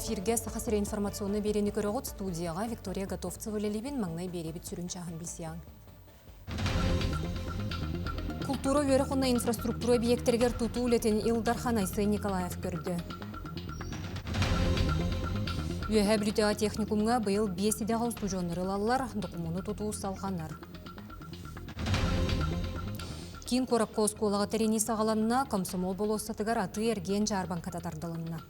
эфиргэ Саха сирэ информационнай биэриини көрөҕүт. Студияҕа Виктория Готовцева үлэлиибин. Маҥнай биэриэбит сүрүн чааһын билсиэҕиҥ. Култуура үөрэх уонна инфраструктура эбийиэктэригэр тутуу үлэтин Ил Дархан Айсен Николаев көрдө. Үөһээ Бүлүүтээҕи техникумҥа быйыл биэс идэҕэ устудьуоннары ылаллар, докумуону тутуу салҕанар. Киин куоракка оскуолаҕа тэринии саҕаланна, Комсомол болуоссатыгар атыы-эргиэн дьаарбаҥката тардылынна.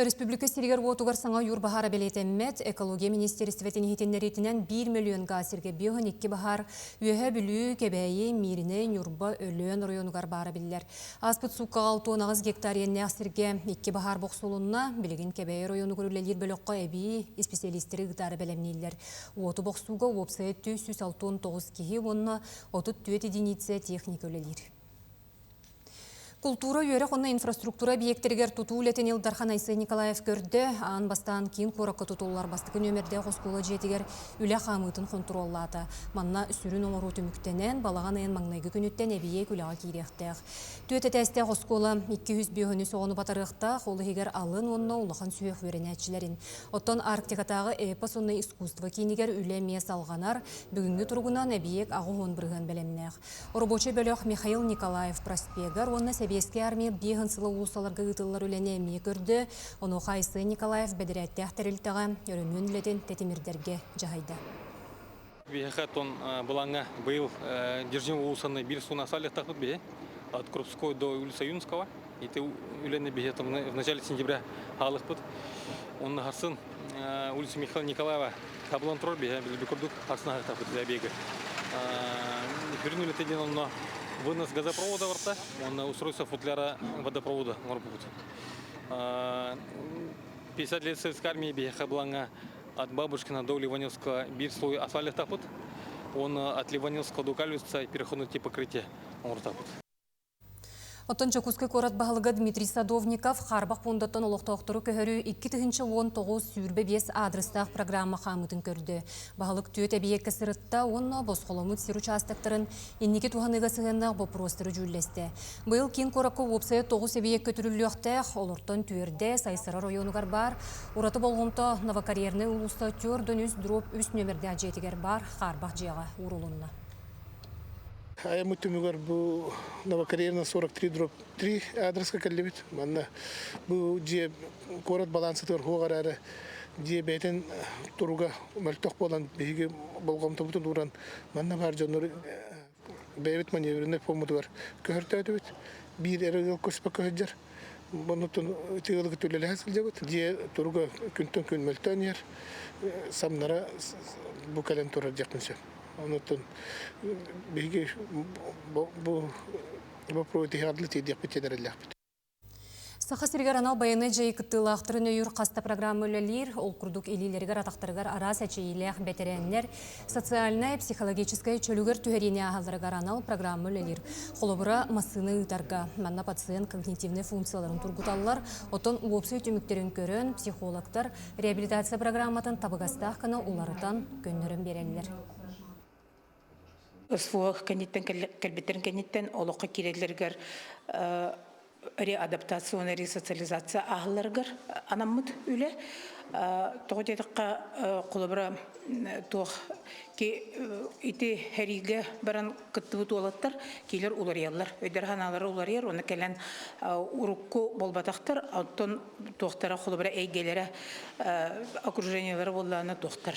Өрөспүүбүлүкэ сиригэр-уотугар саҥа ойуур баһаара бэлиэтэммэт. Экология министиэристибэтин иһитиннэриитинэн 1 мөлүйүөн гаас сиргэ 52 баһаар Үөһээ Бүлүү, Кэбээйи, Мииринэй, Ньурба, Өлөөн оройуонугар баара биллэр. Ааспыт сууккаҕа 68 гектар иэннээх сиргэ икки баһаар бохсулунна. Билигин Кэбээйи оройуонугар үлэлиир бөлөххө эбии исписэлиистэри ыытаары бэлэмнииллэр. Уоту бохсууга уопсайа 469 киһи уонна 34 единица техника үлэлиир. Култуура, үөрэх уонна инфраструктура объектэригэр тутуу үлэтин Ил Дархан Айсен Николаев көрдө. Аан бастаан киин куоракка тутуллар бастакы нүөмэрдээх оскуола дьиэтигэр үлэ хаамыытын хонтуруоллаата. Манна сүрүн оҥоруу түмүктэнэн, балаҕан ыйын маҥнайгы күнүттэн эбийиэк үлэҕэ киириэхтээх. Түөрт этээстээх оскуола 253 оҕону батарыахтаах, ол иһигэр алын уонна улахан сүһүөх үөрэнээччилэрин. Оттон Арктикатааҕы эпос уонна искусство киинигэр үлэ эмиэ салҕанар. Бүгүҥҥү туругунан эбийиэк 80% бэлэмнээх. Рабочай бөлөх Михаил Николаев проспегар уонна Сэбиэскэй армия биэһин сыла уулуссаларга ыытыллар үлэни эмиэ көрдө. Онуоха Айсен Николаев бэдэрээттээх тэрилтэҕэ өрөмүөн үлэтин тэтимирдэргэ дьаһайда. Биһиэхэ тон былаҥҥа быйыл Держим уулуссаны биир суна саллыахтаахпыт биһи от Крупской до улицы Юнского. Ити үлэни биһи в начале сентября хаалыахпыт. Онно харсын улица Михаила Николаева Сабылан турар биһэ билби курдук харсын аһыктаахпыт эбиэги. Хүрүн үлэтэ диэн онно вынос газопровода барта, уонна устройство футляра водопровода оҥорбуппут. 50 лет советской армии биһиэхэ былаҥҥа от Бабушкина до Ливаневского биир слой асфальтахтаахпыт. Уонна от Ливаневского до Кальвица переходной тип покрытия оҥортаахпыт. Оттон Дьокуускай куорат баһылыга Дмитрий Садовников хаарбах пуондаттан олохтоохтору көһөрүү 2019-25 аадырыстаах программа хаамыытын көрдө. Баһылык түөрт эбийиэккэ сырытта уонна босхоломмут сир учаастактарын инники туһаныыга сыһыаннаах боппуруостары дьүүллэстэ. Быйыл киин куоракка уопсайа тоҕус эбийиэк көтүрүллүөхтээх, олортон түөрдэ Сайсары оройуонугар баар, ураты болҕомто Новокарьернай улууста түөрт үс дробь үс нүөмэрдээх дьиэтигэр баар хаарбах дьиэҕэ уурулунна. Айаммыт түмүгэр бу Новокарьерна 43 дробь 3 аадырыска кэллибит. Манна бу дьиэ куорат балаансатыгар суох эрээри дьиэ бэйэтин туруга мөлтөх буолан биһиги болҕомтобутун ууран манна баар дьоннору бэйэбит маневреннай фоммутугар көһөртөөтүбүт. Биир эрэ ыал көспөккө сылдьар. Оннуттан ити ыалы кытта үлэлэһэ сылдьабыт. Дьиэ туруга күнтэн күн мөлтөөн иһэр. Самнара бу кэлэн турар диэхпин сөп. Онуттан биһиги бу боппуруоһу тиһэҕэр тиэрдиэхпит диэн эрэллээхпит. Саха сиригэр анал байыаннай дьайыы кыттыылаахтарын өйүүр хаста программа үлэлиир. Ол курдук илиилэригэр-атахтарыгар араас эчэйиилээх бэтэрээннэр социальнай, психологическай чөлүгэр түһэриини ааһалларыгар анал программа үлэлиир. Холобура, массыына ыытарга. Манна пациент когнитивнай функцияларын тургуталлар. Оттон уопсай түмүктэрин көрөн, психологтар реабилитация программатын табыгастаах гына уларытан, көннөрөн биэрэллэр. СВО кэнниттэн кэлбиттэрин кэнниттэн олоххо киирэллэригэр реадаптационная ресоциализация ааһалларыгар анаммыт үлэ. Тоҕо диэтэххэ, холобура, туох ити сэриигэ баран кыттыбыт уолаттар киилэр уларыйаллар, өйдөр-санаалара уларыйар, уонна кэлэн урукку буолбатахтар, оттон туохтара холобура эйгэлэрэ окружениелара буоллаҕына туохтар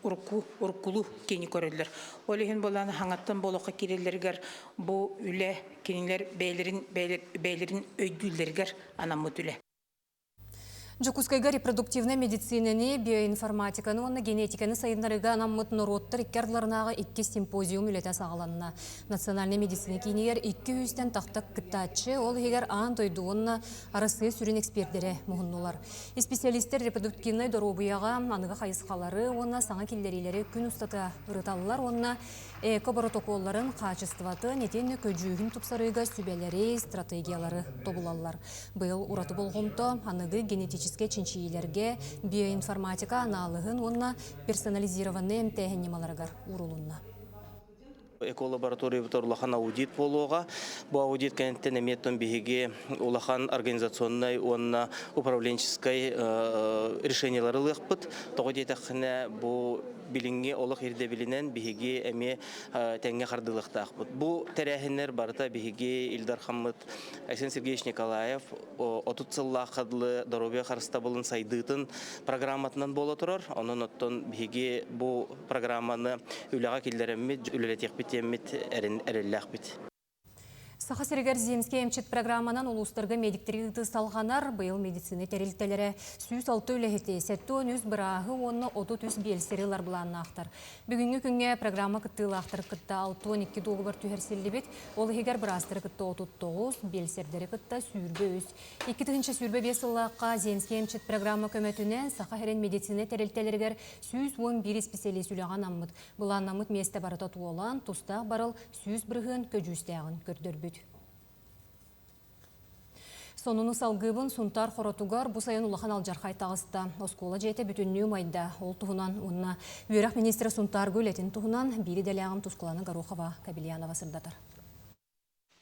урукку уруккулуу кини көрөллөр. Ол иһин буоллаҕына хаҥаттан болоххо киирэллэригэр бу үлэ кинилэр бэйэлэрин бэйэлэрин өйдүүллэригэр анаммыт үлэ. Дьокуускайга репродуктивнай медицинэни, биоинформатиканы уонна генетиканы сайыннарыыга анаммыт норуоттар икки ардыларынааҕы иккис симпозиум үлэтэ саҕаланна. Национальнай медицина киинигэр икки сүүстэн тахта кыттааччы, ол иһигэр аан дойду уонна Арассыыйа сүрүн экспердэрэ муһуннулар. Исписэлиистэр репродуктивнай доруобуйаҕа аныгы хайысхалары уонна саҥа киллэриилэри күн устата ырыталлар уонна эко-боротокуолларын хаачыстыбатын итиэннэ көдьүүһүн тупсарыыга сүбэлэри, стратегиялары тобулаллар. Быйыл ураты болҕомто аныгы генетическэй чинчийиилэргэ биоинформатика анаалыһын уонна персонализированнай эмтээһин ньымаларыгар уурулунна. Эколабораториябытыгар улахан аудит буолуоҕа. Бу аудит кэнниттэн эмиэ биһиги улахан организационнай уонна управленческай решениелары ылыахпыт. Тоҕо диэтэххинэ, бу билиҥҥи олох ирдэбилинэн биһиги эмиэ тэҥҥэ хардыылыахтаахпыт. Бу тэрээһиннэр барыта биһиги Ил Дархаммыт Айсен Сергеевич Николаев 30 сыллаахха дылы доруобуйа харыстабылын сайдыытын программатынан буола турар. Онон оттон биһиги бу программаны үлэҕэ киллэрэммит, үлэлэтиэхпит диэммит эрэллээхпит. Саха сиригэр Земскэй эмчит программанан улуустарга медиктери ыытыы салҕанар. Быйыл медицина тэрилтэлэрэ 106 үлэһити, 73 бырааһы уонна 33 биэлсэри ылар былааннаахтар. Бүгүҥҥү күҥҥэ программа кыттыылаахтары кытта 62 дуогубар түһэрсиллибит. Ол иһигэр быраастары кытта 39, биэлсэрдэри кытта 23. 2025 сыллаахха Земскэй эмчит программа көмөтүнэн Саха сирин медицина тэрилтэлэригэр 111 исписэлиис үлэҕэ анаммыт. Былааннаммыт миэстэ барыта туолан, тустаах барыл 100% көдьүүстээҕин көрдөрбүт. Сонуну салгыыбын Сунтаар Хоротугар бу сайын улахан алдьархай таҕыста. Оскуола дьиэтэ бүтүннүү умайда. Ол туһунан уонна үөрэх министрэ Сунтаарга үлэтин туһунан биир идэлээҕим Тускулана Горохова Кобельянова сырдатар.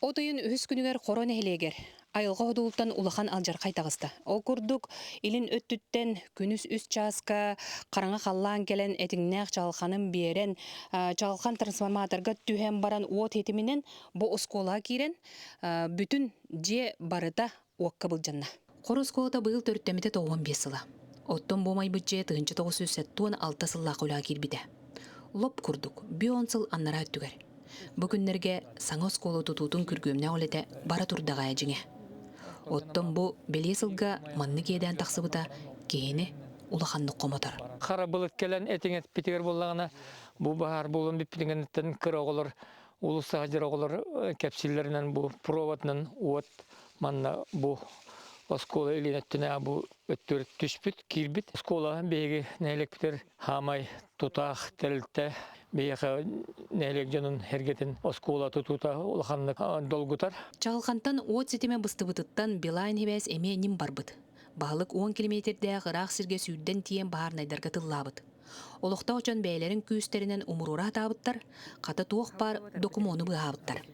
От ыйын үһүс күнүгэр Хоро нэһилиэгэр айылҕа ходуултан улахан алдьархай таҕыста. Ол курдук, илин өттүттэн күнүс үс чааска хараҥа халлаан кэлэн этиҥнээх чаҕылханын биэрэн, чаҕылхан трансформаторга түһэн баран уот ситиминэн бу оскуолаҕа киирэн, бүтүн дьиэ барыта уокка былдьанна. Хоро оскуолата быйыл төрүттэммитэ 95 сыла. Оттон бу умайбыт дьиэ 1976 сыллаах үлэҕэ киирбитэ. Лоп курдук, бүон сыл аннараа өттүгэр. Бу күннэргэ саҥа оскуола тутуутун күргүөмнээх үлэтэ бара турдаҕа дьиҥэ. Оттон бу бэлиэ сылга маннык иэдээн тахсыбыта киһини улаханнык хомотор. Хара былыт кэлэн этиҥ эппитигэр буоллаҕына, бу баһаар буолан бүппүтүн кыра оҕолор улуус саһадьыр оҕолор кэпсииллэринэн бу проводынан уот манна бу оскуола илин өттүнэ бу өттүгэр түспүт, киирбит. Оскуола биһиги нэһилиэкпитигэр хаамай тутаах тэрилтэ биһиэхэ нэһилиэк дьонун эргэтин оскуола тутуута улаханнык долгутар. Чаҕылхантан уот ситимэ быстыбытыттан Билайн сибээс эмиэ ньим барбыт. Баһылык 10 километрдээх ыраах сиргэ сүүрдэн тиийэн баһаарынайдарга тыллаабыт. Олохтоох дьон бэйэлэрин күүстэринэн умуруора сатаабыттар, хата туох баар докумуону быыһаабыттар.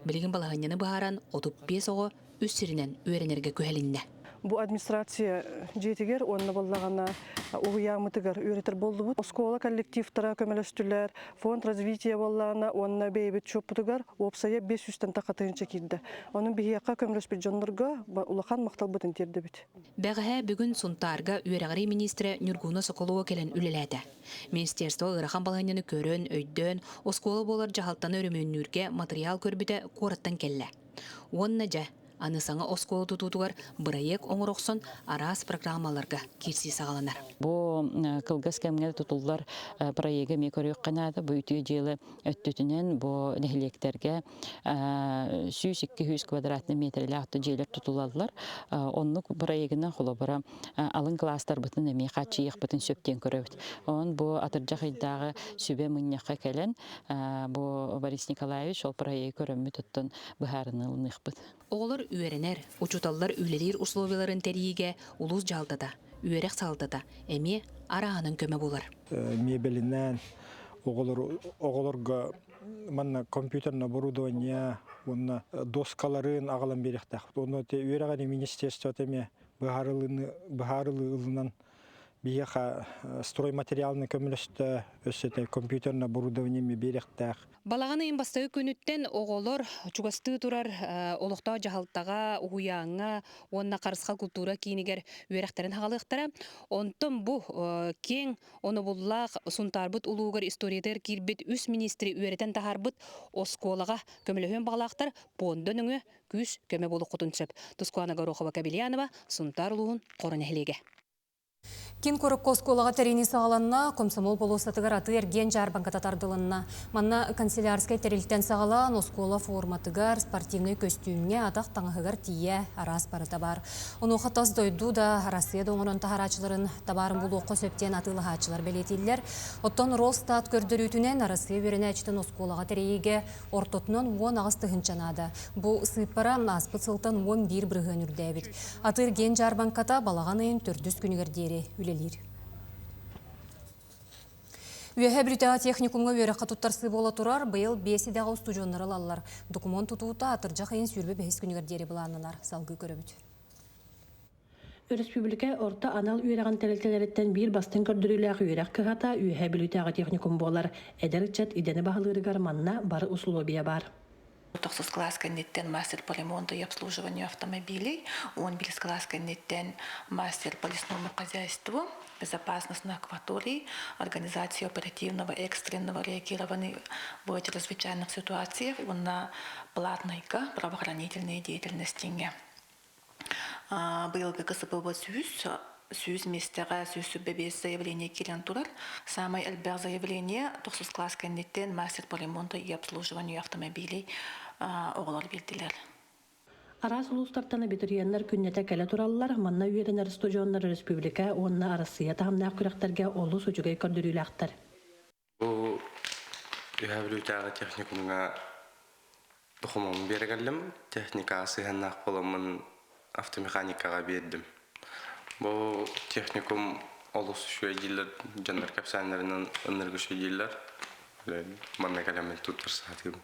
Билигин балаһыанньаны быһааран 35 оҕо үс сиринэн үөрэнэргэ күһэлиннэ. Бу администрация дьиэтигэр уонна буоллаҕына уһуйааммытыгар үөрэтэр буоллубут. Оскуола коллективтара көмөлөстүлэр, фонд развития буоллаҕына уонна бэйэбит счеппутугар уопсайа 500-тэн тахха тыһыынча киирдэ. Онон биһиэхэ көмөлөспүт дьоннорго улахан махталбытын тиэрдэбит. Бэҕэһээ бүгүн Сунтаарга үөрэҕирии миниистирэ Ньургууна Соколова кэлэн үлэлээтэ. Министерство ыарахан балаһыанньаны көрөн, өйдөөн, оскуола буолар дьаһалтаны өрөмүөннүүргэ матырыйаал көрбүтэ куораттан кэллэ. Уонна дьэ, аны саҥа оскуола тутуутугар бырайыак оҥоро охсон араас программаларга киирсии саҕаланар. Бу кылгас кэмҥэ тутуллар проегы эмиэ көрүөххэ наада. Бу үтүө дьыала өттүтүнэн бу нэһилиэктэргэ 102 квадратный метрэлээх дьиэлэр тутулаллар. Оннук проегынан холобура алын класстарбытын эмиэ хааччыйыахпытын сөп диэн көрөбүт. Онон бу атырдьах ыйдааҕы сүбэ мунньахха кэлэн бу Борис Николаевич ол проегы көрөммүт оттон быһаарыныы ылыныахпыт. Оҕолор үөрэнэр, учууталлар үлэлиир условияларын тэрийиигэ улуус дьаһалтата, үөрэх салалтата эмиэ арааһынан көмө булар. Мебелинэн оҕолорго манна компьютерное оборудование уонна доскаларын аҕалан биэриэхтээх. Онно үөрэҕин министерствота эмиэ быһаарылыы ылынан биһиэхэ стройматериалны көмөлөстө, өссө компьютерное оборудование эмиэ биэриэхтээх. Балаҕан ыйын бастакы күнүттэн оҕолор чугастыы турар олохтоох дьаһалтаҕа, уһуйааҥҥа уонна Харысхал култуура киинигэр үөрэхтэрин хаҕалыахтара. Онтон бу киэҥ онобуллаах Сунтаарбыт улуугар историятыгар киирбит үс министри үөрэтэн таһаарбыт оскуолаҕа көмөлөһүөн баҕалаахтар пуонда нөҥүө күүс көмө буолуоххутун сөп. Тускуана Горохова-Кобельянова, Сунтаар улууһун Хоро нэһилиэгэ. Кин курукка оскуолаҕа тэрийии саҕаланна, комсомол болуоссатыгар атыы-эргиэн дьаарбаҥката тардылынна. Манна канцелярскай тэрилтэн саҕалаан оскуола форматыгар, спортивнай көстүүмҥэ, атах таҥаһыгар тиийэ араас барыта баар. Онуоха тас дойду да, Арассыыйа да оҥорон таһарааччыларын табаарын булуохха сөп диэн атыылаһааччылар бэлиэтииллэр. Оттон Росстат көрдөрүүтүнэн Арассыыйа үөрэнээччитин оскуолаҕа тэрийиигэ ортотунан 18 тыһыынча наада. Бу сыыппара ааспыт сылтан 11% үрдээбит. Атыы-эргиэн дьаарбаҥката балаҕан ыйын төрдүс күнүгэр диэри үлэлиир. Үөһээ Бүлүүтээҕи техникумҥа үөрэххэ туттарсыы буола турар, быйыл биэс идэҕэ устудьуоннары ылаллар. Докумуон тутуута атырдьах ыйын 25 күнүгэр диэри былааннанар. Салгыы көрөбүт. Өрөспүүбүлүкэ орто анал үөрэҕин тэрилтэлэриттэн биир бастыҥ көрдөрүүлээх үөрэх кыһата Үөһээ Бүлүүтээҕи техникум буолар. Эдэр ыччат идэни баһылыырыгар манна бары усулуобуйа баар. Тохсус кылаас кэнниттэн мастер по ремонту и обслуживанию автомобилей, 11 кылаас кэнниттэн мастер по лесному хозяйству, безопасность на акватории, организация оперативного экстренного реагирования в чрезвычайных ситуациях уонна платнайга правоохранительной деятельностиҥҥэ. Быйылгы КСПБ 100 миэстэҕэ 125 заявление киирэн турар. Саамай элбэх заявление тохсус класс кэнниттэн мастер по ремонту и обслуживанию автомобилей оҕолор биэрдилэр. Араас улуустартан абитуриеннар күннэтэ кэлэ тураллар. Манна үөрэнэр устудьуоннар республика уонна Арассыыйа таһымнаах күрэхтэргэ олус үчүгэй көрдөрүүлээхтэр. Бу Үөһээ Бүлүүтээҕи техникумҥа докумуоммун биэрэ кэллим. Техникаҕа сыһыаннаах буоламмын автомеханикаҕа биэрдим. Бу техникум олус үчүгэй дииллэр, дьоннор кэпсээннэринэн ынырык үчүгэй дииллэр. Манна кэлэммин туттарса сатыыбын.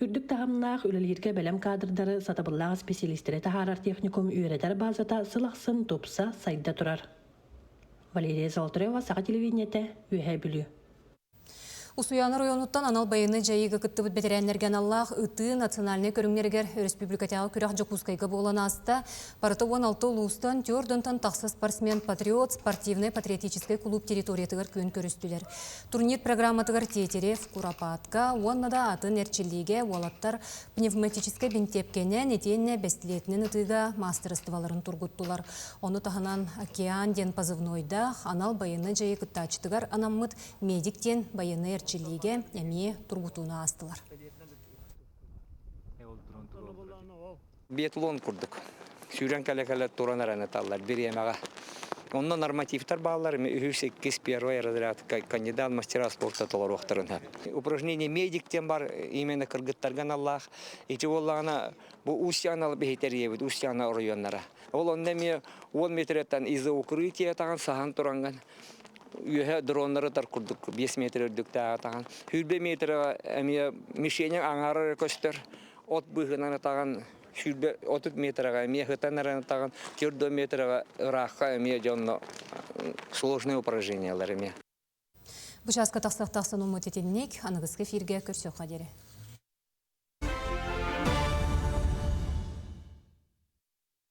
Үрдүк таһымнаах үлэлииргэ бэлэм кадрдары сатабыллаах исписэлиистэри таһаарар техникум үөрэтэр базата сыл ахсын тупса, сайда турар. Валерия Золотарева, Саха телевидениетэ, Үөһээ Бүлүү. Усуйаана оройуонуттан анал байыаннай дьайыыга кыттыбыт бэтэрээннэргэ аналлаах ытыы национальнай көрүҥнэригэр өрөспүүбүлүкэтээҕи күрэх Дьокуускайга буолан ааста. Барыта 16 улуустан, 4 тахса спортсмен «Патриот» спортивнай-патриотическай кулууп территориятыгар күөн көрүстүлэр. Турнир программатыгар Тетерев, Куропатка уонна да атын эрчиллиигэ уолаттар пневматическай бинтиэпкэнэн итиэннэ бэстилиэтинэн ытыыга маастарыстыбаларын тургуттулар. Ону таһынан «Океан» диэн позывнойдаах анал байыаннай дьайыы кыттааччытыгар анаммыт «Медик» диэн байыаннай эрчиллиигэ эмиэ тургутууну аастылар. Биатлон курдук. Сүүрэн кэлэ-кэлэ туран эрэн ыталлар бириэмэҕэ. Онно нормативтар бааллар, үһүс, иккис, первый разряд кандидат мастера спорта толоруохтарын сөп. Упражнение медик диэн бар именно кыргыттарга аналлаах. Ити буоллаҕына бу Устьяна биһитэр Устьяна оройуоннара. Ол онно эмиэ 10 метреттан из-за укрытия таҕан саһан туранган үөһэ дроннары тар курдук 5 метр үрдүктээҕи таҕан 100 метрга эмиэ мишеня аҥаара көстөр от быыһынан атаҕын 130 метрга эмиэ ытан эрэн атаҕын 4 метрга ыраахха эмиэ дьонно сложные упражнениялар эмиэ. Бу чааска тахсах тахсан уммут итинник аныгыскы эфиргэ көрсүөххэ диэри.